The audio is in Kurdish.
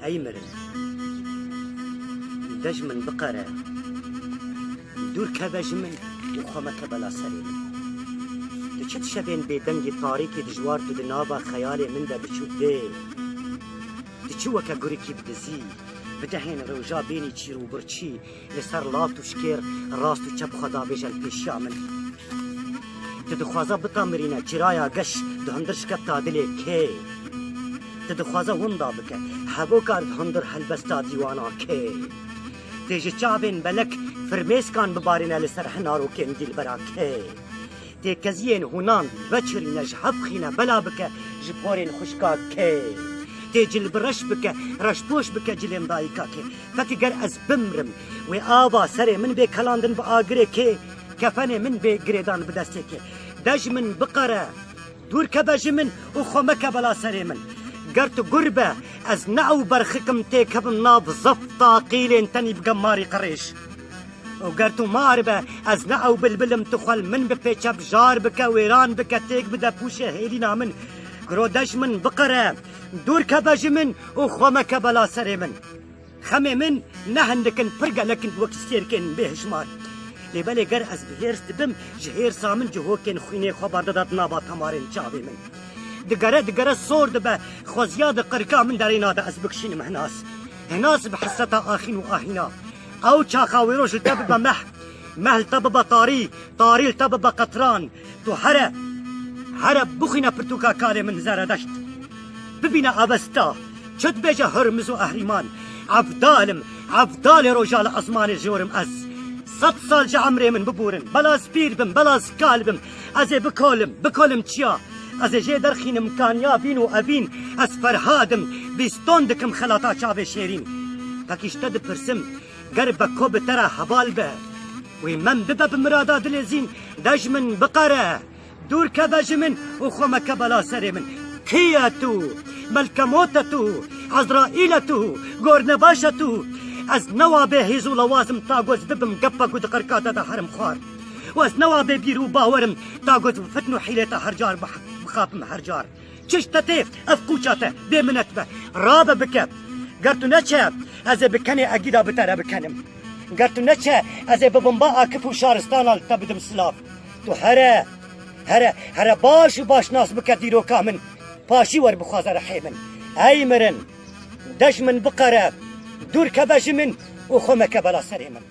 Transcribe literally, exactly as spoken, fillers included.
Ey mirin, de ji min biqere, dûr keve ji min û xwe meke bela serê min. Tu çi di şevên bêdengî tarîkî dijwar tu di nava xeyalê min de biçûk dê? Tu çi weke gurikî bi dizî, bi dehên roja bênî çîr û birçî li ser lat û şikêr rast û çep xwe davêje li pêşiya min? Tu dixwaza bita mirîne çiraya geş di hundir şikefta dilê kê? Tu dixwaza winda bike hevokar di hundir helbesta dîwana kê? Tê ji çavên belek firmêskan bibarîne li ser hinarokên dîlbera kê? Tê keziyên hûnan veçirîne ji hev xîne bela bike ji porên xwişka kê? Tê cil bi reş bike, reşpoş bike cilên dayika kê? Fekî ger ez bimrim, wê ava serê min bê kelandin bi agirê kê, kefenê min bê girêdan bi destê kê. De ji min biqere, dûr keve ji min û xwe meke bela serê min. Ger tu gur be, ez ne ew berxikim têkevim nav zefta qîlên tenî bi gemarî qirêj. Û ger tu mar be, ez ne ew bilbilim tu xwe li min bipêçe, bijar bike, wêran bike, têk bide pûşê hêlîna min. Giro de ji min biqere, dûr keve ji min û xwe meke bela serê min. Xemê min ne hindik in, pir gelek in, wek sêrkên bêhişmar. Lê belê ger ez bi hêrs dibim, ji hêrsa min cihokên xwînê xwe berdida di nava temarên çavê min. Digere digere sor dibe, xweziya di qirika min derê nade ez bikişînim hinas. Hinas bi hesreta axîn û ahîna. Ew çaxa wê roj li te bibe meh, meh li te bibe tarî, tarî li te bibe qetran. Tu here, here bixwîne pirtûka kalê min Zeredeşt. Bibîne avesta, çi dibêje Hurmiz û Ehrîman. Evdal im, evdalê roja li ezmanê jor im ez. Sed sal ji emrê min bibûrin, bela ez pîr bim, bela ez kal bim, ez ê bikolim, bikolim çiya? Ez ê jê derxînim kaniya vîn û evîn, ez Ferhad im, bîston dikim xelata çavê şêrîn. Pekî ji te dipirsim, ger Beko bi te re heval be, wê mem bibe bi mirada dilê zîn, de ji min biqere, dûr keve ji min û xwe meke bela serê min. Kî ye tu? Melkemot e tu? Ezraîl e tu? Gornebaş e tu? Ez newa bê hêz û lewaz im ta ku ez bibim gepa ku di qirka te de herim xwar. Û ez newa bê bîr û bawer im ta ku ez bi fitn û hîlê te her car bih-, bixapim her car. Çi ji te tê, ev qûça te, bê minet be. Rabe bike. Ger tu neçe, ez ê bi kenê egîda bi te re bikenim. Ger tu neçe, ez ê bi bomba Akif û şaristana li te bidim silav. Tu here, here, here baş û baş nas bike dîroka min. Paşî wer bixwaze rihê min. Ey mirin, de ji min biqere, dûr keve ji min û xwe meke bela serê min.